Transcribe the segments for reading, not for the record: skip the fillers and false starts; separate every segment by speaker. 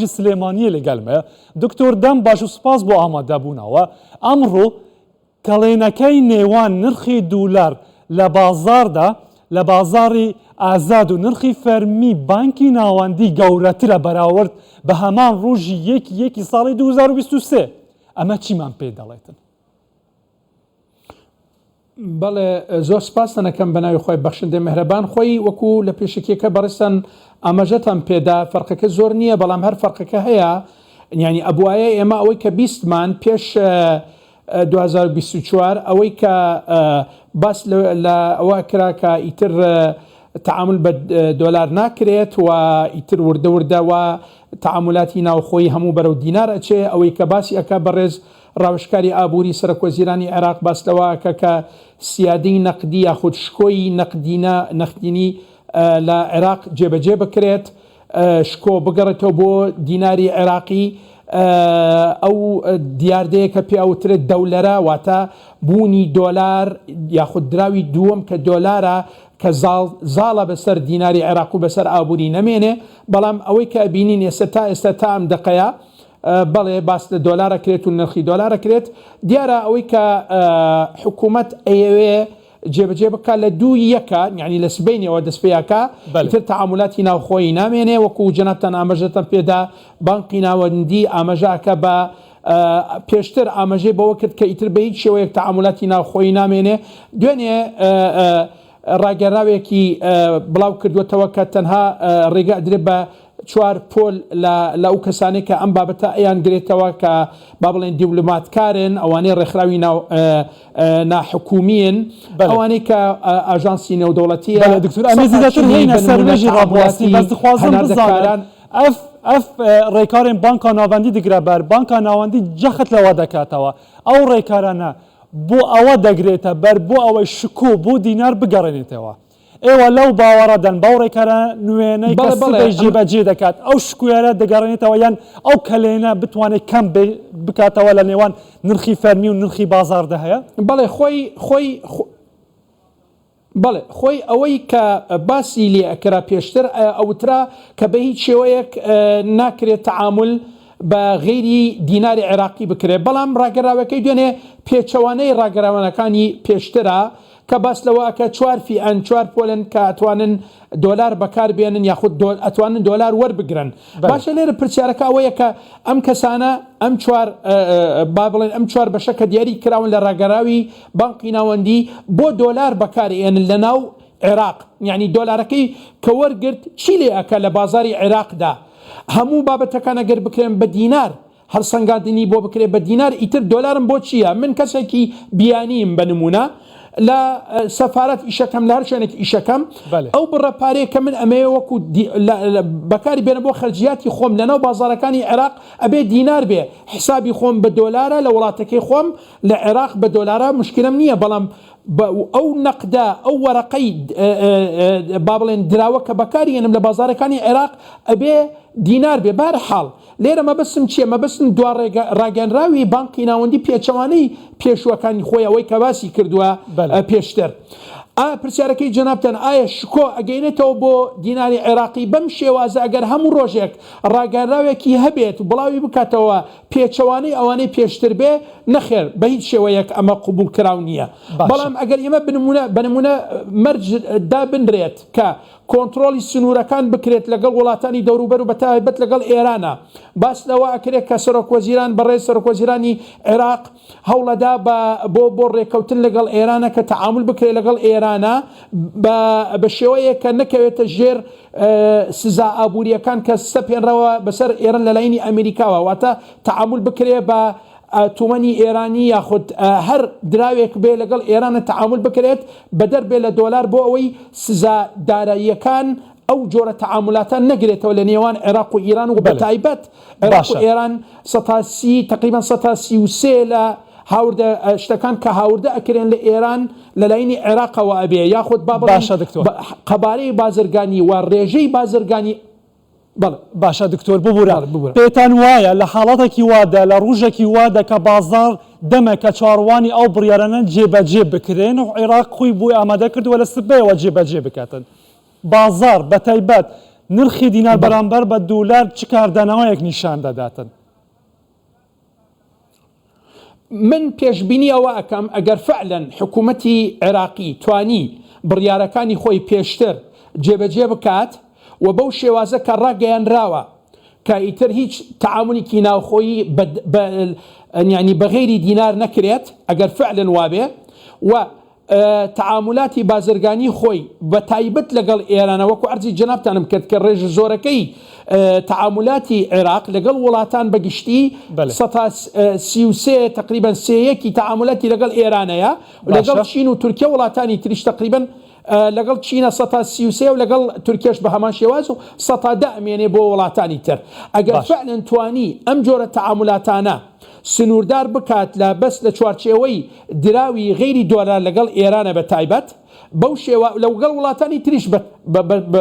Speaker 1: ji Silêmaniyê li gel me. Doktor dem baş û spas bo amadebûna we. Emro کەڵێنەکەی نێوان نرخی دولار لە بازاڕدا لە بازاڕی ئازاد و نرخی فەرمی بانکی ناوەندی گەورەترە بەراورد بە هەمان ڕۆژی یەکی یەکی ساڵی 2023. ئەمە چیمان پێ دەڵێتن؟
Speaker 2: بەڵێ زۆر سپاستان ئەکەم بەناوی خوای بەخشندەی مهرەبان خۆی وەکو لە پێشەکیەکە بەڕێزتان ئاماژەتان پێدا فەرقەکە زۆر نییە بەڵام هەر فەرقەکە هەیە یانی ئەبوایە ئێمە ئەوەی کە بیستمان پێش 2024 ئەوەی کە باس لە ئەوە کرا کە ئیتر تعامل بە دۆلار ناکرێت و ئیتر وردە وردە و تعاملاتی ناوخۆی هەموو بەرەو دینار ئەچێ ئەوەی کە باسی ئەکا بەڕێز ڕاوێژکاری ئابووری سەرۆکوەزیرانی عێراق باس لەوە ئەکا کە سیادەی نەقدی یاخود شکۆی نەقدینە نەختینی لە عێراق جێبەجێ بکرێت، شکۆ بگەڕێتەوە بۆ دیناری عێراقی، ئەو دیاردەیە کە پێ ئەوترێت دەولەرە واتە بوونی دۆلار یاخود دراوی دووەم کە دۆلارە کە زاڵ زاڵە بەسەر دیناری عێراق و بەسەر ئابووری نەمێنێ، بەڵام ئەوەی کە ئەبینین ئێستا تا ئێستا تا ئەم دەقەیە بەڵێ باس لە دۆلار ئەکرێت و نرخی دۆلار ئەکرێت، دیارە ئەوەی کە حکوومەت ئەیەوێ جێبەجێ بکات لە دوو یەکە یعنی لە سبەینێوە دەست پێ ئەکا ئیتر تەعامولاتی ناوخۆیی نامێنێ وەکوو جەنابتان ئاماژەتان پێدا بانقی ناوەندی ئاماژە ئەکا بە پێشتر ئاماژەی بەوە کرد کە ئیتر بە هیچ شێوەیەک تەعامولاتی ناوخۆیی نامێنێ دوێنێ ڕاگەراوێکی بڵاو کردووەتەوە کە تەنها ڕێگە ئەدرێت بە چوار پۆل لە لە ئەو کەسانەی کە ئەم بابەتە ئەیان گرێتەوە کە با بڵێن دیولماتکارن ئەوانەی ڕێکخراوی ناو ناحکومیین ئەوانەی کە ئاژانسی نێودەوڵەتیە
Speaker 1: بەڵێ دکتۆر ئەمێ زیاتر هێینە سەر وێژی ڕابواسی بەس دخوازم بزانم ئەف ئەف ڕێکارێن بانکا ناوەندی دگرە بەر بانکا ناوەندی جەخت لەوە دەکاتەوە ئەو ڕێکارانە بۆ ئەوە دەگرێتە بەر بۆ ئەوەی شکۆ بۆ دینار بگەڕێنێتەوە. ئێوە لەو باوەڕەدان بەو ڕێکارە نوێیانەی کە
Speaker 2: بەڵێ بەڵێ
Speaker 1: سبەی
Speaker 2: ئەمە
Speaker 1: جێبەجێ دەکات ئەو شکۆیانە دەگەڕێنێتەوە یان ئەو کەلێنە بتوانێت کەم بکاتەوە لە نێوان نرخی فەرمی و نرخی بازاڕدا هەیە؟
Speaker 2: بەڵێ خۆی خۆی بەڵێ خۆی ئەوەی کە باسی لێ ئەکرا پێشتر ئەوترا کە بە هیچ شێوەیەک ناکرێت تەعامول بە غەیری دیناری عێراقی بکرێت بەڵام ڕاگەراوەکەی دوێنێ پێچەوانەی ڕاگەراوانەکانی پێشترە کە باس لەوە ئەکا چوار فیئەن چوار پۆلن کە ئەتوانن دۆلار بەکار بێنن یاخود ئەتوانن دۆلار وەربگرن باشە لێرە پرسیارەکە ئەوەیە کە ئەم کەسانە ئەم چوار با بڵێن ئەم چوار بەشە کە دیاری کراون لە ڕاگەراوی بانقی ناوەندی بۆ دۆلار بەکار ئێنن لە ناو عێراق یعنی دۆلارەکەی کە وەرگرت چی لێ ئەکا لە بازاری عێراقدا هەموو بابەتەکان ئەگەر بکرێن بە دینار هەڵسەنگاندنی بۆ بکرێت بە دینار ئیتر دۆلارم بۆ چییە من کەسێکی بیانیم بە نمونە لە سەفارەت ئیشەکەم لە هەر شوێنێک ئیشەکەم ئەو بڕە پارەیە کە من ئەمەوێ وەکو بەکاری بێنە بۆ خەرجیاتی خۆم لەناو بازارەکانی عێراق ئەبێ دینار بێ حسابی خۆم بە دۆلارە لە وڵاتەکەی خۆم لە عێراق بە دۆلارە مشکلم نییە بەڵام ئەو نەقدە ئەو وەرەقەی با بڵێن دراوە کە بەکاری ئێنم لە بازارەکانی عێراق ئەبێ دینار بێ بارحاڵ لێرە مەبەستم چییە؟ مەبەستم دوا ڕاگەیەنراوی بانقی ناوەندی پێچەوانەی پێشووەکانی خۆی ئەوەی کە باسی کردووە پێشتر. ئا پرسیارەکەی جەنابتان ئایا شکۆ ئەگەینێتەوە بۆ دیناری عێراقی بەم شێوازە ئەگەر هەموو ڕۆژێک ڕاگەیەنراوێکی هەبێت و بڵاوی بکاتەوە پێچەوانەی ئەوانەی پێشتر بێ؟ نەخێر بە هیچ شێوەیەک ئەمە قبوڵکراو نییە. بەڵام ئەگەر ئێمە بنمونە بە نمونە مەرج دابنرێت کە کۆنترۆڵی سنوورەکان بکرێت لەگەڵ وڵاتانی دەوروبەر و بەتایبەت لەگەڵ ئێرانە. باس لەوە ئەکرێت کە سەرۆکوەزیران بەڕێز سەرۆکوەزیرانی عێراق هەوڵەدا بە بۆ بۆ ڕێککەوتن لەگەڵ ئێرانە کە تەعامول بکرێت لەگەڵ ئێرانە بە بە شێوەیەک کە نەکەوێتە ژێر سزا ئابوورییەکان کە سەپێنراوە بەسەر ئێران لەلایەنی ئەمریکاوە واتە تەعامول بکرێت بە تومەنی ئێرانی یاخود هەر دراوێک بێ لەگەڵ ئێرانە تەعامول بکرێت بەدەر بێ لە دۆلار بۆ ئەوەی سزا داراییەکان ئەو جۆرە تەعامولاتە نەگرێتەوە لە نێوان عێراق و ئیران و بەتایبەت عێراق و ئێران سەتا سی تقریبا سەتا 33 لە هاوردە شتەکان کە هاوردە ئەکرێن لە ئێران لە لاینی عێراقەوە ئەبێ یاخود با بڵێین قەبارەی بازرگانی و ڕێژەی بازرگانی
Speaker 1: بەڵێ. باشە دکتۆر ببورە پێتان وایە لە حاڵەتێکی وادا لە ڕوژێکی وادا کە بازاڕ دەمێکە چاوەڕوانی ئەو بڕیارانە جێبەجێ بکرێن و عێراق خۆی بۆی ئامادە کردووە لە سبەیەوە جێبەجێ بکاتن بازاڕ بەتایبەت. نرخی دینار
Speaker 2: بەڵێ.
Speaker 1: بەرامبەر بە دولار چ کاردانەوەیەک نیشان دەداتن؟
Speaker 2: من پێشبینی ئەوە ئەکەم ئەگەر فعلەن حکوومەتی عێراقی توانی بڕیارەکانی خۆی پێشتر جێبەجێ بکات و بەو شێوازە کە ڕاگەیەنراوە کە ئیتر هیچ تەعامولیکی ناوخۆیی بە یانی بە غەیری دینار نەکرێت ئەگەر فعلەن وابێ و تەعامولاتی بازرگانی خۆی بە تایبەت لەگەڵ ئێرانە وەکو عەرزی جەنابتانم کرد کە ڕێژە زۆرەکەی تەعامولاتی عێراق لەگەڵ وڵاتان بە گشتی سەتا 33 تقریبا سێیەکی تەعامولاتی لەگەڵ ئێرانەیە لەگەڵ چین و تورکیا وڵاتانی تریش تقریبا لەگەڵ چینە سەتا 33 و لەگەڵ تورکیەش بە هەمان شێواز و سەتا دە ئەمێنێ بۆ وڵاتانی تر ئەگەر فعلا توانی ئەم جۆرە تەعامولاتانە سنووردار بکات لە بەس لە چوارچێوەی دراوی غەیری دۆلار لەگەڵ ئێرانە بە تایبەت بەو شێوە لەگەڵ وڵاتانی تریش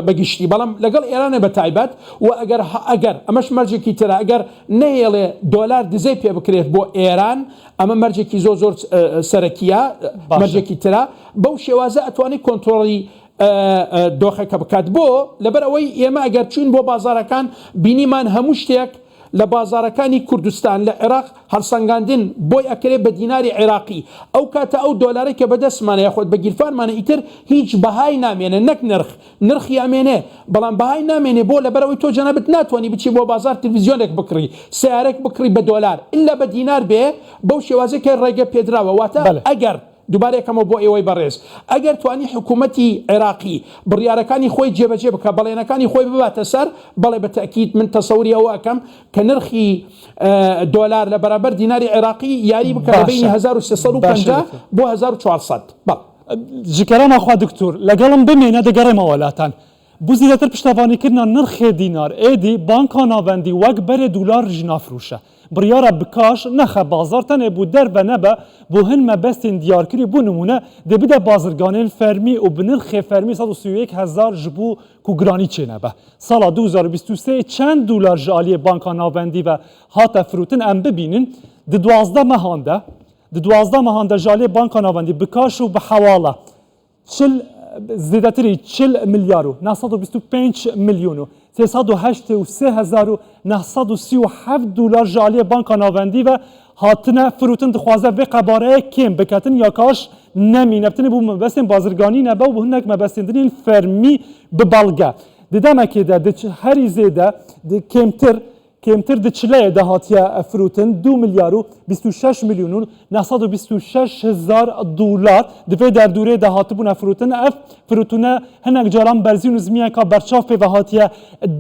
Speaker 2: بە گشتی بەڵام لەگەڵ ئێرانە بە تایبەت و ئەگەر ئەگەر ئەمەش مەرجێکی ترە ئەگەر نەهێڵێ دۆلار دزەی پێ بکرێت بۆ ئێران ئەمە مەرجێکی زۆر زۆر سەرەکیە مەرجێکی ترە بەو شێوازە ئەتوانێت کۆنترۆڵی دۆخەکە بکات بۆ لەبەر ئەوەی ئێمە ئەگەر چوین بۆ بازارەکان بینیمان هەموو شتێک لە بازاڕەکانی کوردستان لە عێراق هەڵسەنگاندن بۆی ئەکرێ بە دیناری عێراقی، ئەو کاتە ئەو دۆلارەی کە بەدەستمانە یاخود بە گیرفانمانە ئیتر هیچ بەهای نامێنێ نەک نرخ، نرخی ئەمێنێ بەڵام بەهای نامێنێ بۆ لەبەرئەوەی تۆ جەنابت ناتوانی بچی بۆ بازاڕ تلفزیۆنێک بکڕی سەیارەک بکڕی بە دۆلار ئیلا بە دینار بێ بەو شێوازەی کە ڕێگە پێدراوە واتە ئەگەر دووبارە یەکەمەوە بۆ ئێوەی بەڕێز، ئەگەر توانی حکوومەتی عێراقی بڕیارەکانی خۆی جێبەجێ بکا، بەڵێنەکانی خۆی بباتە سەر، بەڵێ بە تەئکید من تەسەوری ئەوە ئەکەم کە نرخی دۆلار لە بەرامبەر دیناری عێراقی یاری بکا لە بەینی 1350 بۆ 1400. بەڵێ.
Speaker 1: جکەرەما خوا دکتور لەگەڵم بمێنە دەگەڕێمەوە لاتان. بۆ زیدەتر پشتەڤانیکردنا نرخێ دینار ئێدی بانکا ناڤەندی وەک بەرێ دولار ژی نافروشە. بڕیارە بکاش نەخە بازار تەنێ بۆ دەرڤە نەبە بۆ هن مەبەستên دیارکری بۆ نمونە دێ بدە بازرگانên فەرمی و bi nirxê fermî 131 hezar ji bo ku giranî çênebe. Sala 2023 çend dolar ji aliyê Banka Navendî ve hate firotin em bibînin di 12 mehan de di 12 mehan de ji aliyê Banka Navendî bi kaş û bi hewale 40 zêdetirî 40 milyar û 925 milyon û 383 hezar û 937 dolar ji aliyê Banka Navendî ve hatine firotin dixwaze vê qebareyê kêm biketin ya kaş nemîne bi tenê bo mebestên bazirganî nebe û bi hinek mebestên din ên fermî bi belge di demekê de di herî zêde di kêmtir Kêmtir di çileyê de hatiye firotin du milyar û 26 milyon û 926 hezar dolar di vê derdorê de hatibûne firotin. Ev firotine hinek caran berzî û nizmiyeka berçav pê ve hatiye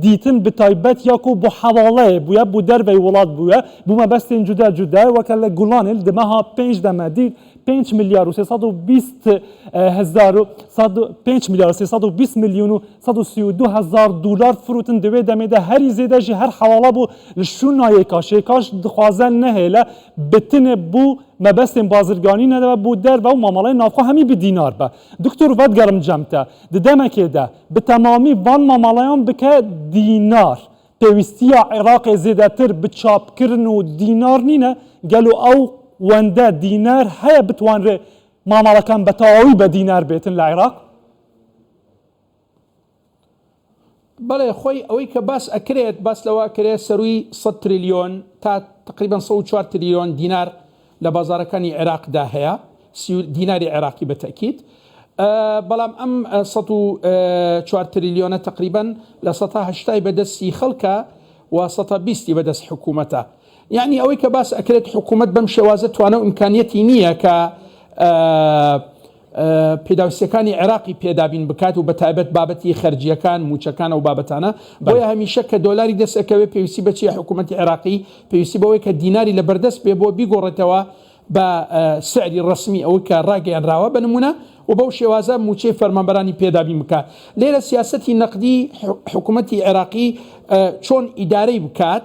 Speaker 1: dîtin bi taybet ya ku bo hewaleyê bûye bo derveyî welat bûye bo mebestên cude cude weke li Gulanê di meha pênc de me dît pênc milyar û 320 hezar û sed pênc milyar û 320 milyon û 132 hezar dolar firotin di wê demê de herî zêde jî her hewala bû li şûna yêkaş. Yêkaş dixwaze nehêle bi tinê bû mebestên bazirganî nebe bû derve û mameleyên navxwe hemî bi dînar be. Doktor vedigerim cem te. Di demekê de bi temamî van mameleyan bike dînar. Pêwîstiya Iraqê zêdetir bi çapkirin û dînar nîne gelo ew wende dînar heye bitwanrê mamelekan bi tewawî be dînar bêtin li Iraq?
Speaker 2: بەڵێ خۆی ئەوەی کە باس ئەکرێت باس لەوە ئەکرێت سەرووی سەد تریلیۆن تا تقریبا 104 تریلیۆن دینار لە بازارەکانی عێراقدا هەیە دیناری عێراقی بە تەکید بەڵام ئەم 104 تریلیۆنە تقریبا لە سەتا هەشتای بەدەستی خەڵکە و سەتا بیستی بەدەست حکوومەتە یەعنی ئەوەی کە باس ئەکرێت حکوومەت بەم شێوازە توانە و ئیمکانیەتی نییە کە پێداویستیەکانی عێراقی پێ دابین بکات و بەتایبەت بابەتی خەرجیەکان، موچەکان ئەو بابەتانە، بۆیە هەمیشە کە دۆلاری دەست ئەکەوێ پێویستی بە چیە حکومەتی عێراقی پێویستی بەوەی کە دیناری لە بەردەست بێ بۆ بیگۆڕێتەوە بە سعری ڕەسمی ئەوەی کە ڕاگەیەنراوە بە نمونە و بەو شێوازە موچەی فەرمانبەرانی پێ دابین بکات. لێرە سیاسەتی نەقدی حکومەتی عێراقی چۆن ئیدارەی بکات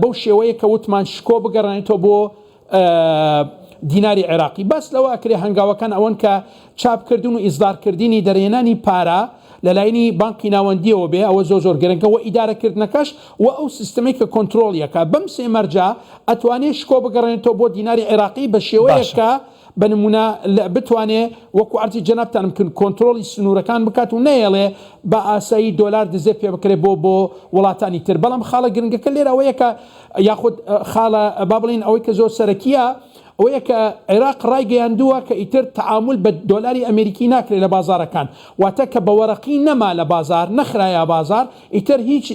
Speaker 2: بەو شێوەیە کە وتمان شکۆ بگەڕێنێتەوە بۆ دیناری عێراقی. باس لەوە ئەکرێ هەنگاوەکان ئەوەن کە چاپکردن و ئیسدارکردنی دەرهێنانی پارە لەلایەنی بانقی ناوەندیەوە بێ ئەوە زۆر زۆر گرنگە و ئیدارەکردنەکەش و ئەو سیستمەی کە کۆنترۆڵیەکە بەم سێ مەرجە ئەتوانێ شکۆ بگەڕێنێتەوە بۆ دیناری عێراقی بە شێوەیەک کە. بە نموونە بتوانێ وەکو عەرزی جەنابتانم کرد کۆنترۆڵی سنوورەکان بکات و نەیەڵێ بە ئاسایی دۆلار دزێ پێ بکرێ بۆ بۆ وڵاتانی تر بەڵام خاڵە گرنگەکە لێرە ئەوەیە کە یاخود خاڵە با بڵێین ئەوەی کە زۆر سەرەکیە ئەوەیە کە عێراق ڕایگەیاندووە کە ئیتر تەعامول بە دۆلاری ئەمێریکی ناکرێت لە بازاڕەکان واتە کە بە وەرەقی نەما لە بازاڕ نەخرایە بازاڕ ئیتر هیچ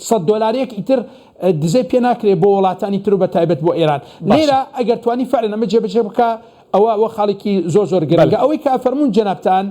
Speaker 2: سەد دۆلارێک ئیتر دزەی پێ ناکرێت بۆ وڵاتانی تر و بە تایبەت بۆ ئێران لێرە ئەگەر توانی فعلەن ئەمە جێبەجێ بکا ئەوە ئەوە خاڵێکی زۆر زۆر گرنگە ئەوەی کە ئەفەرموون جەنابتان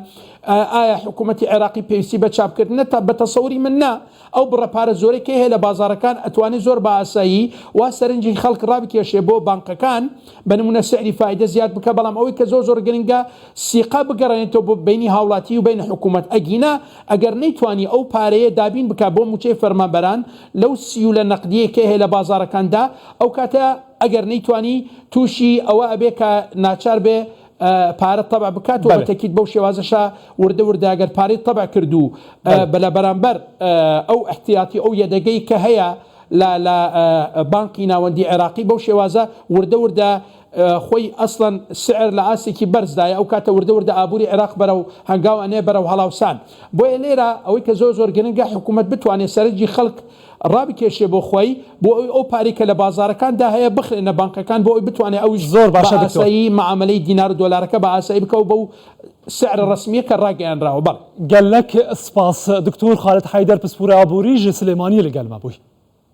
Speaker 2: ئایا حکوومەتی عێراقی پێویستی بە چاپکردنە تا بە تەسەوری من نا ئەو بڕە پارە زۆرەی کە هەیە لە بازاڕەکان ئەتوانێ زۆر بە ئاسایی وا سەرنجی خەڵک ڕابکێشێ بۆ بانقەکان بە نموونە سعری فایدە زیاد بکە بەڵام ئەوەی کە زۆر زۆر گرنگە سیقە بگەڕێنێتەوە بۆ بەینی هاوڵاتی و بەین حکوومەت ئەگینا ئەگەر نەیتوانی ئەو پارەیە دابین بکا بۆ مووچەی فەرمانبەران لەو سیولە نەقدیەی کە هەیە لە بازاڕەکاندا ئەو کاتە ئەگەر نەیتوانی تووشی ئەوە ئەبێ کە ناچار بێ پارە تەبع بکات و بەتەکید بەو شێوازەشە وردە وردە ئەگەر پارەی تەبع کرد و لە بەرامبەر ئەو ئیحتیاتی ئەو یەدەگەی کە هەیە لە لە بانقی ناوەندی عێراقی بەو شێوازە وردە وردە خۆی ئەسڵەن سعر لە ئاستێکی بەرزدایە ئەو کاتە وردە وردە ئابووری عێراق بەرەو هەنگاو ئەنێ بەرەو هەڵاوسان بۆیە لێرە ئەوەی کە زۆر زۆر گرنگە حکوومەت بتوانێت سەرنجی خەڵک ڕابکێشێ بۆ خۆی بۆ ئەوی ئەو پارەی کە لە بازاڕەکاندا هەیە بخرێنە بانقەکان بۆ ئەوی بتوانێت ئەویش
Speaker 1: زۆر
Speaker 2: بە
Speaker 1: باشە دکتۆر.
Speaker 2: ئاسایی مەعامەلەی دینار و دۆلارەکە بە ئاسایی بکا و بەو سعرە ڕەسمییە کە ڕاگەیانراوە بەڵێ.
Speaker 1: گەلەک سپاس دکتۆر خالد حەیدەر پسپۆر ئابووری ژ سلێمانی لەگەل مە بووی.